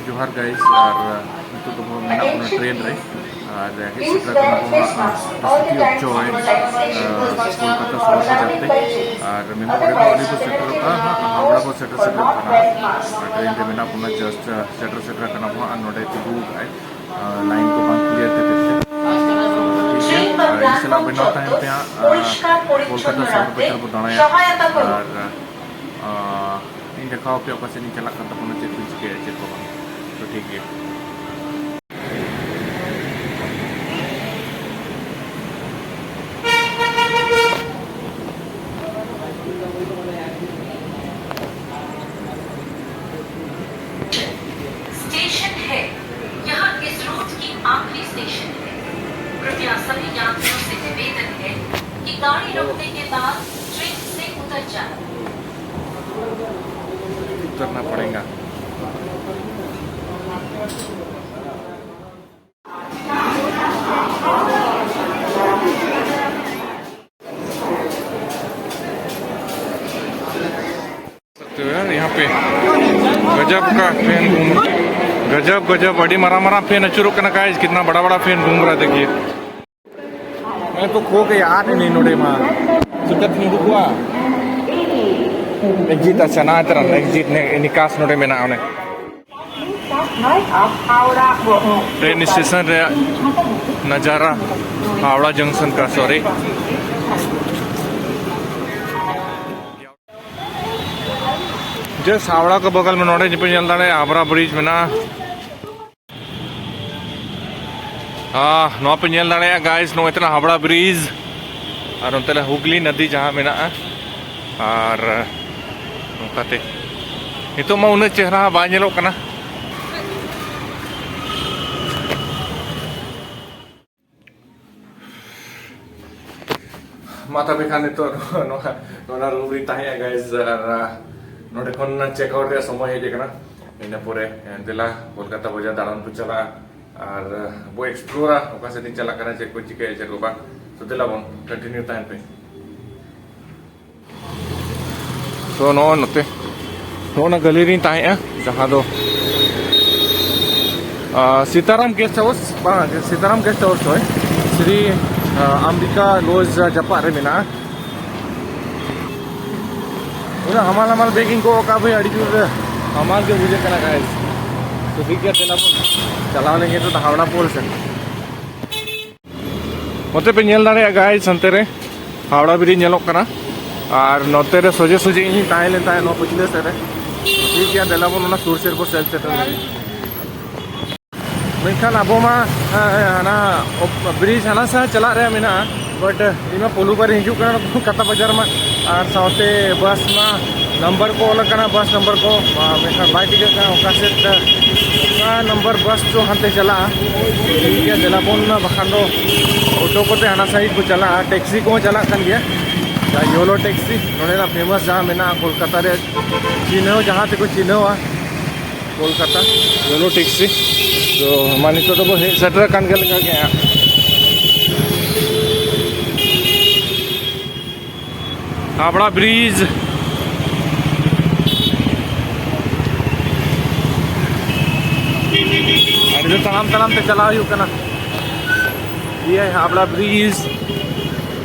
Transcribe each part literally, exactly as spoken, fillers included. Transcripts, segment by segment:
ᱡᱚᱦᱟᱨ guys, ᱟᱨ ᱱᱤᱛᱚᱜ ᱫᱚᱵᱚ ᱢᱮᱱᱟᱜ ᱵᱚᱱᱟ ᱴᱨᱮᱱ ᱨᱮ, ᱟᱨ ᱦᱮᱡ ᱥᱮᱴᱮᱨ ᱠᱟᱱᱟ ᱵᱚᱱ ᱱᱚᱣᱟ The City of Joy, ᱟᱨ ᱠᱳᱞᱠᱟᱛᱟ ᱥᱚᱦᱚᱨ ᱵᱟᱡᱟᱨ ᱛᱮ᱾ ᱟᱨ ᱢᱮᱱᱟᱜ ᱵᱚᱱᱟ ᱟᱹᱰᱤ ᱵᱚ ᱥᱮᱴᱮᱨᱚᱜ ᱠᱟᱱᱟ ᱦᱟᱸᱜ, ᱦᱟᱣᱲᱟ ᱵᱚ ᱥᱮᱴᱮᱨ ᱥᱮᱴᱮᱨᱚᱜ ᱠᱟᱱᱟ᱾ ᱟᱨ ᱴᱨᱮᱱ ᱨᱮ ᱢᱮᱱᱟᱜ ᱵᱚᱱᱟ, just ᱥᱮᱴᱮᱨ ᱥᱮᱴᱮᱨ ᱠᱟᱱᱟ ᱵᱚᱱ, ᱟᱨ ᱱᱚᱰᱮ ᱛᱤᱸᱜᱩ ᱠᱟᱜᱼᱟᱭ, ᱞᱟᱭᱤᱱ ᱠᱚ ᱵᱟᱝ ᱠᱞᱤᱭᱟᱨ ᱠᱷᱟᱹᱛᱤᱨ ᱛᱮ᱾ ᱴᱷᱤᱠ ᱜᱮᱭᱟ, ᱟᱨ ᱤᱧ ᱥᱟᱞᱟᱜ ᱵᱮᱱᱟᱣ ᱛᱟᱦᱮᱱ ᱯᱮ ᱦᱟᱸᱜ, ᱟᱨ ᱠᱳᱞᱠᱟᱛᱟ ᱥᱚᱦᱚᱨ ᱵᱟᱡᱟᱨ ᱵᱚ ᱫᱟᱬᱟᱭᱟ, ᱟᱨ ᱟᱨ, ᱤᱧ ᱫᱮᱠᱷᱟᱣ ᱟᱯᱮᱭᱟ ᱚᱠᱟ ᱥᱮᱫ ᱤᱧ ᱪᱟᱞᱟᱜ ᱠᱟᱱ ᱛᱟᱵᱚᱱᱟ, ᱪᱮᱫ ᱠᱚᱧ ᱪᱤᱠᱟᱹᱭᱟ, ᱪᱮᱫ ᱠᱚ ᱵᱟᱝ᱾ ᱛᱚ, ᱴᱷᱤᱠ ᱜᱮᱭᱟ᱾ स्टेशन है। यह इस रूट की आखिरी स्टेशन है। कृपया सभी यात्रियों से निवेदन है कि गाड़ी रुकने के बाद ट्रेन से उतर जाएं। उतरना पड़ेगा। सकते हो यार, यहाँ पे गजब का फैन घूम, गजब गजब, बड़ी मरा मरा फैन अचुरुक करना guys, कितना बड़ा बड़ा फैन घूम रहा है, देखिए। मैं तो खो गया यार, नहीं नोड़े मां। चिकत नहीं रुकवा। एग्जिट, अच्छा, ना तरह एग्जिट ने निकास नोड़े में ना होने। ट्रेन स्टेशन रे नज़ारा, हावड़ा जंक्शन का, सॉरी। जस्ट हावड़ा के बगल में नोड़े पे ᱧᱮᱞ ᱫᱟᱲᱮᱭᱟᱜᱼᱟ, हावड़ा ब्रिज ᱢᱮᱱᱟᱜᱼᱟ᱾ ᱟᱨ ᱱᱚᱣᱟ ᱯᱮ ᱧᱮᱞ ᱫᱟᱲᱮᱭᱟᱜᱼᱟ guys, ᱱᱚᱜᱼᱚᱭ ᱛᱟᱞᱮ ᱦᱟᱣᱲᱟ ᱵᱨᱤᱡᱽ ᱟᱨ ᱚᱱᱛᱮ ᱞᱮ ᱦᱩᱜᱽᱞᱤ ᱱᱚᱫᱤ ᱡᱟᱦᱟᱸ ᱢᱮᱱᱟᱜᱼᱟ᱾ ᱟᱨ ᱱᱚᱝᱠᱟᱛᱮ ᱱᱤᱛᱚᱜ ᱢᱟ ᱩᱱᱟᱹᱜ ᱪᱮᱦᱨᱟ ᱵᱟᱭ ᱧᱮᱞᱚᱜ ᱠᱟᱱᱟ᱾ ᱢᱟ ᱛᱚᱵᱮ ᱠᱷᱟᱱ ᱱᱤᱛᱚᱜ ᱱᱚᱣᱟ, ᱱᱚᱣᱟ ᱨᱩᱢ ᱨᱤᱧ ᱛᱟᱦᱮᱸᱭᱟ guys, ᱟᱨ ᱱᱚᱰᱮ ᱠᱷᱚᱱ ᱪᱮᱠ ᱟᱣᱩᱴ ᱨᱮᱭᱟᱜ ᱥᱚᱢᱚᱭ ᱦᱮᱡ ᱟᱠᱟᱱᱟ᱾ ᱤᱱᱟᱹ ᱯᱚᱨᱮ ᱫᱮᱞᱟ ᱠᱳᱞᱠᱟᱛᱟ ᱵᱟᱡᱟᱨ ᱫᱟᱬᱟᱱ ᱵᱚ ᱪᱟᱞᱟᱜᱼᱟ ᱟᱨ ᱵᱚ ᱮᱠᱥᱯᱞᱳᱨᱟ ᱚᱠᱟ ᱥᱮᱫ ᱤᱧ ᱪᱟᱞᱟᱜ ᱠᱟᱱᱟ, ᱪᱮᱫ ᱠᱚ ᱪᱤᱠᱟᱹᱭᱟ, ᱪᱮᱫ ᱠᱚ ᱵᱟᱝ᱾ ᱛᱚ ᱫᱮᱞᱟ ᱵᱚᱱ ᱠᱚᱱᱴᱤᱱᱤᱭᱩ ᱛᱟᱦᱮᱱ ᱯᱮ᱾ ᱛᱚ ᱱᱚᱜᱼᱚᱭ ᱱᱚᱛᱮ, ᱱᱚᱜᱼᱚ ᱱᱟ ᱜᱟᱹᱞᱤ ᱨᱤᱧ ᱛᱟᱦᱮᱸᱜᱼᱟ, ᱡᱟᱦᱟᱸ ᱫᱚ ᱥᱤᱛᱟᱨᱟᱢ ᱜᱮᱥᱴ ᱦᱟᱣᱩᱥ, ᱵᱟᱝ, ᱥᱤᱛᱟᱨᱟᱢ ᱜᱮᱥᱴ ᱦᱟᱣᱩᱥ ᱦᱳᱭ, ᱥᱨᱤ ᱟᱢᱵᱤᱠᱟ ᱞᱚᱡᱽ ᱡᱟᱯᱟᱜ ᱨᱮ ᱢᱮᱱᱟᱜᱼᱟ᱾ ᱯᱩᱨᱟᱹ ᱦᱟᱢᱟᱞ ᱦᱟᱢᱟᱞ ᱵᱮᱜᱽ ᱤᱧ ᱜᱚᱜ ᱟᱠᱟᱫ ᱵᱷᱟᱹᱭ, ᱟᱹᱰᱤ ᱡᱳᱨ ᱦᱟᱢᱟᱞ ᱜᱮ ᱵᱩᱡᱷᱟᱹᱜ ᱠᱟᱱᱟ ᱜᱟᱭᱥ᱾ ᱛᱚ ᱴᱷᱤᱠ ᱜᱮᱭᱟ, ᱫᱮᱞᱟ ᱵᱚᱱ ᱪᱟᱞᱟᱣ ᱞᱮᱱ ᱜᱮ ᱛᱚ ᱦᱟᱣᱲᱟ ᱯᱳᱞ ᱥᱮᱫ᱾ ᱱᱚᱛᱮ ᱯᱮ ᱧᱮᱞ ᱫᱟᱲᱮᱭᱟᱜᱼᱟ ᱜᱟᱭᱥ, ᱦᱟᱱᱛᱮ ᱨᱮ ᱦᱟᱣᱲᱟ ᱵᱨᱤᱡᱽ ᱧᱮᱞᱚᱜ ᱠᱟᱱᱟ᱾ ᱟᱨ ᱱᱚᱛᱮ ᱨᱮ ᱥᱚᱡᱷᱮ ᱥᱚᱡᱷᱮ ᱤᱧ ᱛᱟᱦᱮᱸ ᱞᱮᱱ ᱛᱟᱦᱮᱸᱫ ᱱᱚᱣᱟ ᱯᱟᱹᱪᱷᱞᱟᱹ ᱥᱮᱫ ᱨᱮ᱾ ᱴᱷᱤᱠ ᱜᱮᱭᱟ, ᱫᱮᱞᱟ ᱵᱚᱱ ᱚᱱᱟ ᱥᱩᱨ ᱥᱮᱫ ᱵᱚᱱ ᱥᱮᱱ ᱥᱮᱴᱮᱨ ᱞᱮᱱ ᱜᱮ᱾ ᱢᱮᱱᱠᱷᱟᱱ ᱟᱵᱚ ᱢᱟ, ᱮ, ᱦᱟᱱᱟ ᱵᱨᱤᱡᱽ ᱦᱟᱱᱟ ᱥᱟ ᱪᱟᱞᱟᱜ ᱨᱮᱭᱟᱜ ᱢᱮᱱᱟᱜᱼᱟ, but ᱤᱧ ᱢᱟ ᱯᱳᱞᱩ ᱵᱟᱨ ᱦᱤᱡᱩᱜ ᱠᱟᱱᱟ ᱠᱟᱛᱟ ᱵᱟᱡᱟᱨ ᱢᱟ, ᱟᱨ ᱥᱟᱶᱛᱮ ᱵᱟᱥ ᱢᱟ ᱱᱟᱢᱵᱟᱨ ᱠᱚ ᱚᱞ ᱟᱠᱟᱱᱟ, ᱵᱟᱥ ᱱᱟᱢᱵᱟᱨ ᱠᱚ, ᱟ, ᱢᱮᱱᱠᱷᱟᱱ ᱵᱟᱭ ᱴᱷᱤᱠᱟᱹᱜ ᱠᱟᱱᱟ ᱚᱠᱟ ᱥᱮᱫ, ᱚᱠᱟ ᱱᱟᱢᱵᱟᱨ ᱵᱟᱥ ᱪᱚ ᱦᱟᱱᱛᱮ ᱪᱟᱞᱟᱜᱼᱟ᱾ ᱴᱷᱤᱠ ᱜᱮᱭᱟ, ᱫᱮᱞᱟ ᱵᱚᱱ ᱵᱟᱠᱷᱟᱱ ᱫᱚ ᱚᱴᱳ ᱠᱚᱛᱮ ᱦᱟᱱᱟ ᱥᱟᱭᱤᱰ ᱠᱚ ᱪᱟᱞᱟᱜᱼᱟ, ᱴᱮᱠᱥᱤ ᱠᱚᱦᱚᱸ ᱪᱟᱞᱟᱜ ᱠᱟᱱ ᱜᱮᱭᱟ᱾ ᱭᱳᱞᱳ ᱴᱮᱠᱥᱤ ᱱᱚᱰᱮᱱᱟᱜ ᱯᱷᱮᱢᱟᱥ ᱡᱟᱦᱟᱸ ᱢᱮᱱᱟᱜᱼᱟ ᱠᱳᱞᱠᱟᱛᱟ ᱨᱮ, ᱪᱤᱱᱦᱟᱹᱣ ᱡᱟᱦᱟᱸ ᱛᱮᱠᱚ ᱪᱤᱱᱦᱟᱹᱣᱟ ᱠᱳᱞᱠᱟᱛᱟ, ᱭᱳᱞᱳ ᱴᱮᱠᱥᱤ᱾ ᱛᱚ ᱢᱟ ᱱᱤᱛᱚᱜ ᱫᱚᱵᱚ ᱦᱮᱡ ᱥᱮᱴᱮᱨ ᱟᱠᱟᱱ ᱜᱮ ᱞᱮᱠᱟ ᱜᱮ ᱦᱟᱸᱜ᱾ ᱦᱟᱵᱲᱟ ᱵᱨᱤᱡᱽ᱾ ᱟᱹᱰᱤ ᱫᱚ ᱛᱟᱲᱟᱢ ᱛᱟᱲᱟᱢ ᱛᱮ ᱪᱟᱞᱟᱣ ᱦᱩᱭᱩᱜ ᱠᱟᱱᱟ᱾ ᱤᱭᱟᱹ ᱦᱟᱵᱲᱟ ᱵᱨᱤᱡᱽ᱾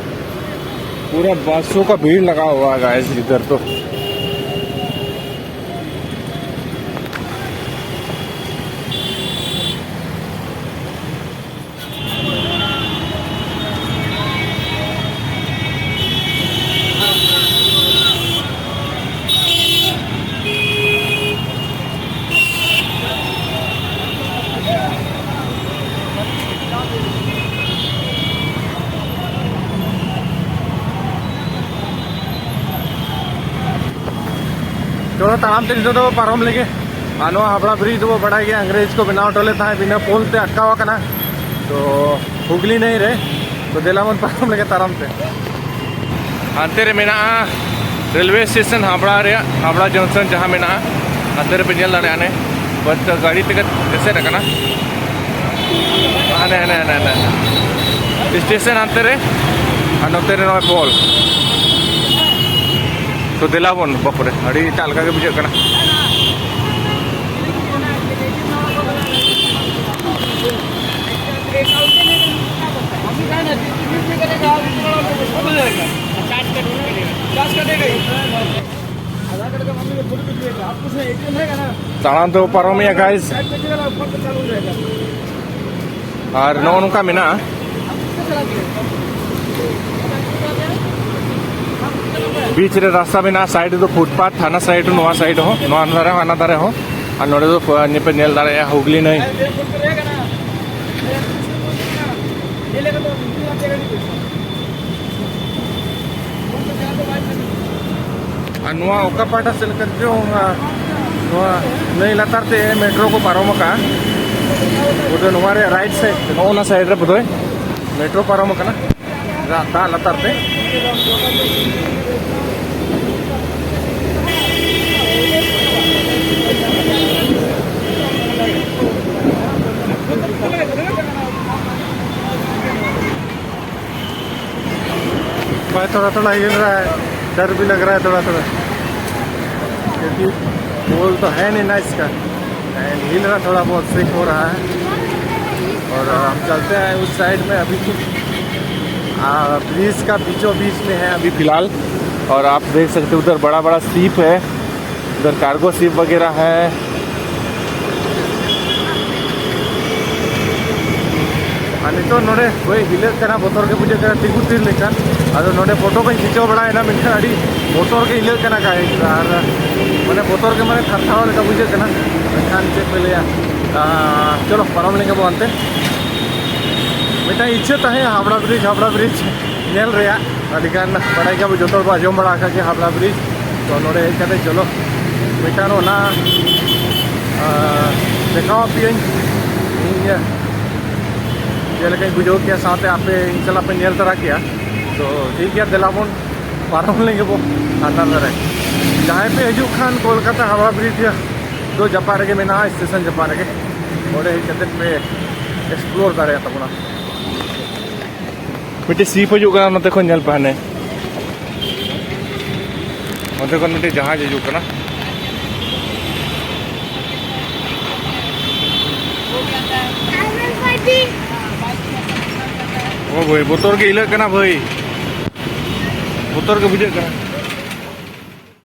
पूरा बसों का भीड़ लगा हुआ है गाइस इधर तो। ᱪᱚᱞᱚ ᱛᱟᱲᱟᱢ ᱛᱮ ᱱᱤᱛᱚᱜ ᱫᱚ ᱯᱟᱨᱚᱢ ᱞᱮᱜᱮ᱾ ᱟᱨ ᱱᱚᱣᱟ ᱦᱟᱵᱲᱟ ᱵᱨᱤᱡᱽ ᱫᱚᱵᱚ ᱵᱟᱲᱟᱭ ᱜᱮᱭᱟ, ᱤᱝᱨᱮᱡᱽ ᱠᱚ ᱵᱮᱱᱟᱣ ᱦᱚᱴᱚ ᱞᱮᱫ ᱛᱟᱦᱮᱸᱫ, ᱵᱤᱱᱟᱹ ᱯᱳᱞ ᱛᱮ ᱟᱴᱠᱟᱣ ᱟᱠᱟᱱᱟ᱾ ᱛᱚ ᱦᱩᱜᱽᱞᱤ ᱱᱟᱹᱭ ᱨᱮ, ᱛᱚ ᱫᱮᱞᱟ ᱵᱚᱱ ᱯᱟᱨᱚᱢ ᱞᱮᱜᱮ ᱛᱟᱲᱟᱢ ᱛᱮ᱾ ᱦᱟᱱᱛᱮ ᱨᱮ ᱢᱮᱱᱟᱜᱼᱟ ᱨᱮᱞᱣᱮ ᱥᱴᱮᱥᱚᱱ ᱦᱟᱵᱲᱟ ᱨᱮᱭᱟᱜ, ᱦᱟᱵᱲᱟ ᱡᱚᱝᱥᱚᱱ ᱡᱟᱦᱟᱸ ᱢᱮᱱᱟᱜᱼᱟ, ᱦᱟᱱᱛᱮ ᱨᱮᱯᱮ ᱧᱮᱞ ᱫᱟᱲᱮᱭᱟᱜᱼᱟ᱾ ᱦᱟᱱᱮ ᱵᱟᱥ ᱫᱚ ᱜᱟᱹᱰᱤ ᱛᱮᱜᱮ ᱮᱥᱮᱫ ᱟᱠᱟᱱᱟ᱾ ᱦᱟᱱᱮ, ᱦᱟᱱᱮ, ᱦᱟᱱᱮ, ᱦᱟᱱᱮ᱾ ᱥᱴᱮᱥᱚᱱ ᱦᱟᱱᱛᱮ ᱨᱮ, ᱟᱨ ᱱᱚᱛᱮ ᱨᱮ ᱱᱚᱜᱼᱚᱭ ᱯᱳᱞ᱾ ᱛᱚ ᱫᱮᱞᱟ ᱵᱚᱱ, ᱵᱟᱯᱨᱮ, ᱟᱹᱰᱤ ᱮᱴᱟᱜ ᱞᱮᱠᱟ ᱜᱮ ᱵᱩᱡᱷᱟᱹᱜ ᱠᱟᱱᱟ᱾ ᱛᱟᱲᱟᱢ ᱛᱮᱵᱚ ᱯᱟᱨᱚᱢᱮᱜᱼᱟ, guys᱾ ᱟᱨ ᱱᱚᱜᱼᱚ ᱱᱚᱝᱠᱟ ᱢᱮᱱᱟᱜᱼᱟ᱾ ᱵᱤᱪ ᱨᱮ ᱨᱟᱥᱛᱟ ᱢᱮᱱᱟᱜᱼᱟ, side ᱨᱮᱫᱚ footpath, ᱦᱟᱱᱟ side ᱱᱚᱣᱟ side ᱦᱚᱸ, ᱱᱚᱣᱟ ᱫᱷᱟᱨᱮ ᱦᱚᱸ ᱦᱟᱱᱟ ᱫᱷᱟᱨᱮ ᱦᱚᱸ᱾ ᱟᱨ ᱱᱚᱰᱮ ᱫᱚ ᱯᱮ ᱧᱮᱞ ᱫᱟᱲᱮᱭᱟᱜᱼᱟ ᱦᱩᱜᱽᱞᱤ ᱱᱟᱹᱭ᱾ ᱟᱨ ᱱᱚᱣᱟ ᱚᱠᱟ ᱯᱟᱦᱴᱟ ᱥᱮᱫ ᱞᱮᱠᱟ ᱪᱚᱝ, ᱱᱚᱣᱟ ᱱᱟᱹᱭ ᱞᱟᱛᱟᱨ ᱛᱮ ᱢᱮᱴᱨᱳ ᱠᱚ ᱯᱟᱨᱚᱢ ᱟᱠᱟᱜᱼᱟ᱾ ᱵᱳᱫᱷᱚᱭ ᱱᱚᱣᱟ ᱨᱮ right side, ᱱᱚᱜᱼᱚ ᱱᱟ side ᱨᱮ ᱵᱳᱫᱷᱚᱭ ᱢᱮᱴᱨᱳ ᱯᱟᱨᱚᱢ ᱟᱠᱟᱱᱟ, ᱫᱟᱜ, ᱫᱟᱜ ᱞᱟᱛᱟᱨ ᱛᱮ᱾ भाई, थोड़ा थोड़ा हिल रहा है, डर भी लग रहा है थोड़ा थोड़ा, क्योंकि पोल तो है नहीं ना इसका, एंड हिल रहा, थोड़ा बहुत शेक हो रहा है। और हम चलते हैं उस साइड में, अभी ब्रिज का बीचों बीच में है अभी फिलहाल। और आप देख सकते हो, उधर बड़ा बड़ा शिप है, उधर कार्गो शिप वगैरह है। ᱟᱨ ᱱᱤᱛᱚᱜ ᱱᱚᱰᱮ ᱦᱚᱭ ᱦᱤᱞᱟᱹᱜ ᱠᱟᱱᱟ, ᱵᱚᱛᱚᱨ ᱜᱮ ᱵᱩᱡᱷᱟᱹᱜ ᱠᱟᱱᱟ ᱛᱤᱸᱜᱩ ᱛᱷᱤᱨ ᱞᱮᱠᱷᱟᱱ᱾ ᱟᱫᱚ ᱱᱚᱰᱮ ᱯᱷᱳᱴᱳ ᱠᱚᱧ ᱠᱷᱤᱪᱟᱹᱣ ᱵᱟᱲᱟᱭᱮᱱᱟ, ᱢᱮᱱᱠᱷᱟᱱ ᱟᱹᱰᱤ ᱵᱚᱛᱚᱨ ᱜᱮ ᱤᱞᱟᱹᱜ ᱠᱟᱱᱟ, guys᱾ ᱟᱨ ᱢᱟᱱᱮ ᱵᱚᱛᱚᱨ ᱜᱮ, ᱢᱟᱱᱮ ᱛᱷᱟᱨ ᱛᱷᱟᱨᱟᱣ ᱞᱮᱠᱟ ᱵᱩᱡᱷᱟᱹᱜ ᱠᱟᱱᱟ᱾ ᱢᱮᱱᱠᱷᱟᱱ ᱪᱮᱫ ᱯᱮ ᱞᱟᱹᱭᱟ, ᱟᱨ ᱪᱚᱞᱚ ᱯᱟᱨᱚᱢ ᱞᱮᱱ ᱜᱮ ᱵᱚᱱ ᱦᱟᱱᱛᱮ᱾ ᱢᱤᱫᱴᱟᱝ ᱤᱪᱪᱷᱟᱹ ᱛᱟᱦᱮᱸ ᱦᱟᱣᱲᱟ ᱵᱨᱤᱡᱽ, ᱦᱟᱣᱲᱟ ᱵᱨᱤᱡᱽ ᱧᱮᱞ ᱨᱮᱭᱟᱜ᱾ ᱟᱹᱰᱤᱜᱟᱱ ᱵᱟᱲᱟᱭ ᱜᱮᱭᱟ ᱵᱚ, ᱡᱚᱛᱚ ᱦᱚᱲ ᱵᱚ ᱟᱸᱡᱚᱢ ᱵᱟᱲᱟ ᱟᱠᱟᱫ ᱜᱮᱭᱟ ᱦᱟᱣᱲᱟ ᱵᱨᱤᱡᱽ᱾ ᱛᱚ ᱱᱚᱰᱮ ᱦᱮᱡ ᱠᱟᱛᱮ ᱪᱚᱞᱚ ᱢᱤᱫᱴᱟᱝ ᱚᱱᱟ, ᱟᱨ ᱫᱮᱠᱷᱟᱣ ᱟᱯᱮᱭᱟᱹᱧ ᱤᱧ ᱪᱮᱫ ᱞᱮᱠᱟᱧ ᱵᱩᱡᱷᱟᱹᱣ ᱠᱮᱜᱼᱟ, ᱥᱟᱶᱛᱮ ᱟᱯᱮ ᱤᱧ ᱥᱟᱞᱟᱜ ᱯᱮ ᱧᱮᱞ ᱛᱚᱨᱟ ᱠᱮᱜᱼᱟ᱾ ᱛᱚ ᱴᱷᱤᱠ ᱜᱮᱭᱟ, ᱫᱮᱞᱟ ᱵᱚᱱ ᱯᱟᱨᱚᱢ ᱞᱮᱱ ᱜᱮᱵᱚ ᱦᱟᱱᱟ ᱫᱷᱟᱨᱮ᱾ ᱡᱟᱦᱟᱸᱭ ᱯᱮ ᱦᱤᱡᱩᱜ ᱠᱷᱟᱱ ᱠᱳᱞᱠᱟᱛᱟ ᱦᱟᱣᱲᱟ ᱵᱨᱤᱡᱽ ᱫᱚ ᱡᱟᱯᱟᱜ ᱨᱮᱜᱮ ᱢᱮᱱᱟᱜᱼᱟ, ᱥᱴᱮᱥᱚᱱ ᱡᱟᱯᱟᱜ ᱨᱮᱜᱮ᱾ ᱚᱸᱰᱮ ᱦᱮᱡ ᱠᱟᱛᱮ ᱯᱮ ᱮᱠᱥᱯᱞᱳᱨ ᱫᱟᱲᱮᱭᱟᱜ ᱛᱟᱵᱚᱱᱟ᱾ ᱢᱤᱫᱴᱮᱡ ᱥᱤᱯ ᱦᱤᱡᱩᱜ ᱠᱟᱱᱟ ᱱᱚᱛᱮ ᱠᱷᱚᱱ, ᱧᱮᱞ ᱯᱮ ᱦᱟᱱᱮ᱾ ᱚᱱᱛᱮ ᱠᱷᱚᱱ ᱢᱤᱫᱴᱮᱡ ᱡᱟᱦᱟᱡᱽ ᱦᱤᱡᱩᱜ ᱠᱟᱱᱟ᱾ ᱳ ᱵᱷᱟᱹᱭ, ᱵᱚᱛᱚᱨ ᱜᱮ ᱤᱞᱟᱹᱜ ᱠᱟᱱᱟ ᱵᱷᱟᱹᱭ, ᱵᱚᱛᱚᱨ ᱜᱮ ᱵᱩᱡᱷᱟᱹᱜ ᱠᱟᱱᱟ᱾